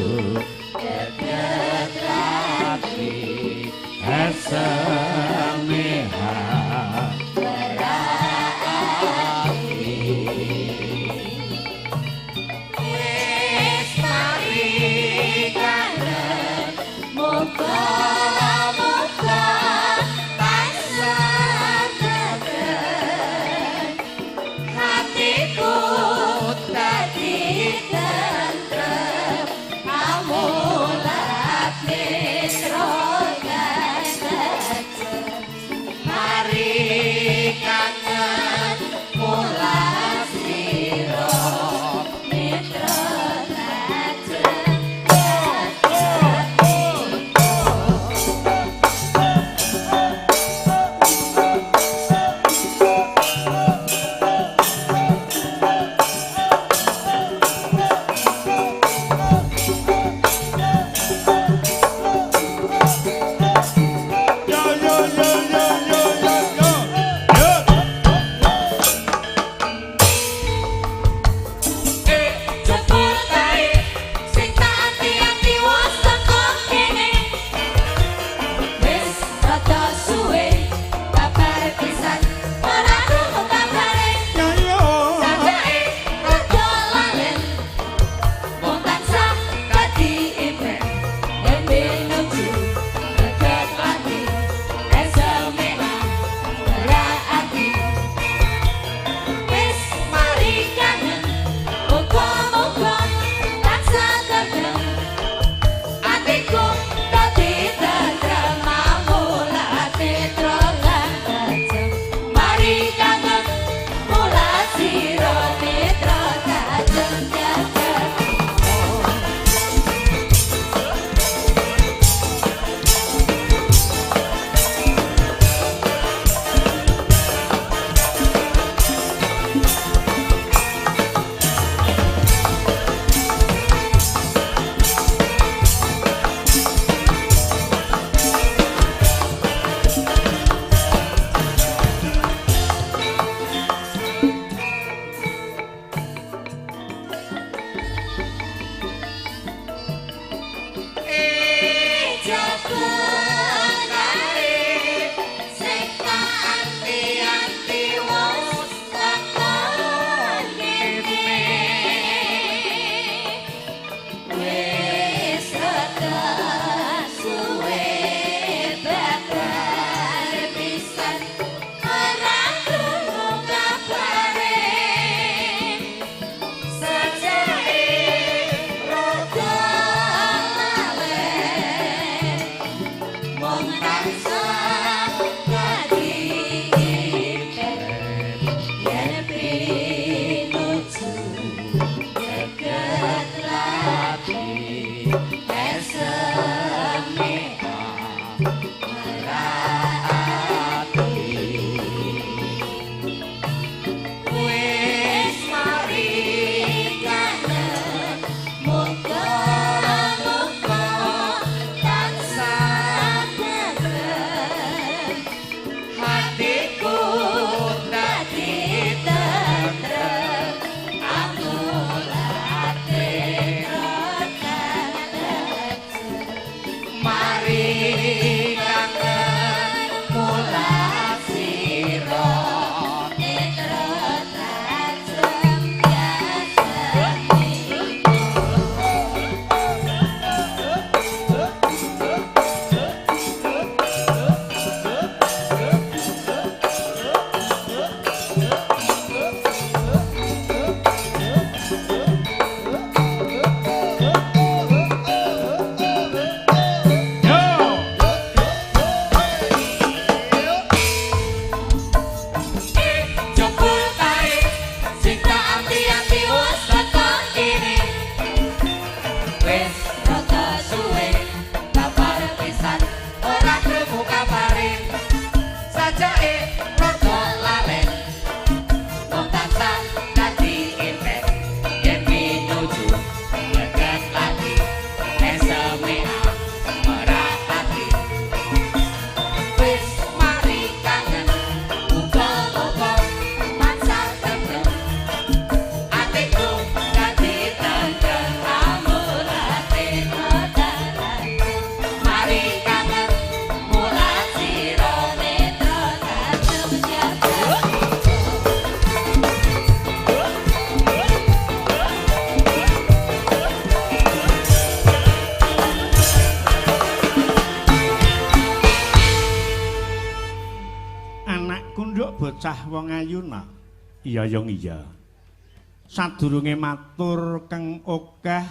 Geget lagi Esemeha Berarti Wis mari kangen muga-muga tansah tentrem hatiku dadi tentrem amulat mitra lan tajem mari kangen mulat sira mitra tajem. Yo yo yo yo yo yo yo. Yo. Jebul kae sing tak ati-ati wis teko kene. Wis rada suwe kabar pisan ora krungu kabare. Yo yo. Sajake rada lalen mung tansah dadi impen yen pinuju geget ati SMA berarti wis mari kangen muga-muga tansah tentrem atiku dadi tentrem amulat mitra lan tajem mari kangen mulat sira mitra tajem jagat. Sing tak anti-anti wis teko kene. Wis rada suwe babar pisan ora krungu kabare. Sajake rada lalen mung tansah dadi impen yen pinuju geget lagi SMA berarti wis mari kangen muga-muga tansah tentrem hatiku dadi tentrem amulat mitra tajem mari kangen mulat sira mitra tajem jasemiku. Yo. Jebul kae sing tak ati-ati wis teko kene. Wis rada suwe kabar pisan ora krungu kabare. Sajake rada lalen mung tansah dadi impen yen pinuju geget lagi SMA merapati. Wis mari kangen muga-muga tansah tentrem atiku dadi tentrem amulat. Anakku nduk bocah wong ayu nak. Iya, Yung, iya. Sadurunge matur keng akeh